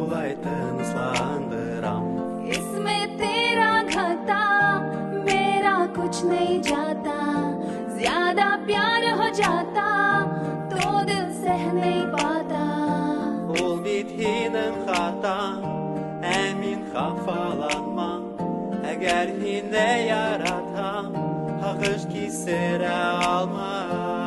Шулай тынычландырам. इसमें तेरा घाटा, मेरा कुछ नहीं जाता। ज्यादा प्यार हो जाता तो दिल सह नहीं पाता। Ул бит һинең хатаң, ә мин хафаланмам. Әгәр һине яратам, һагыш кисерә алмам.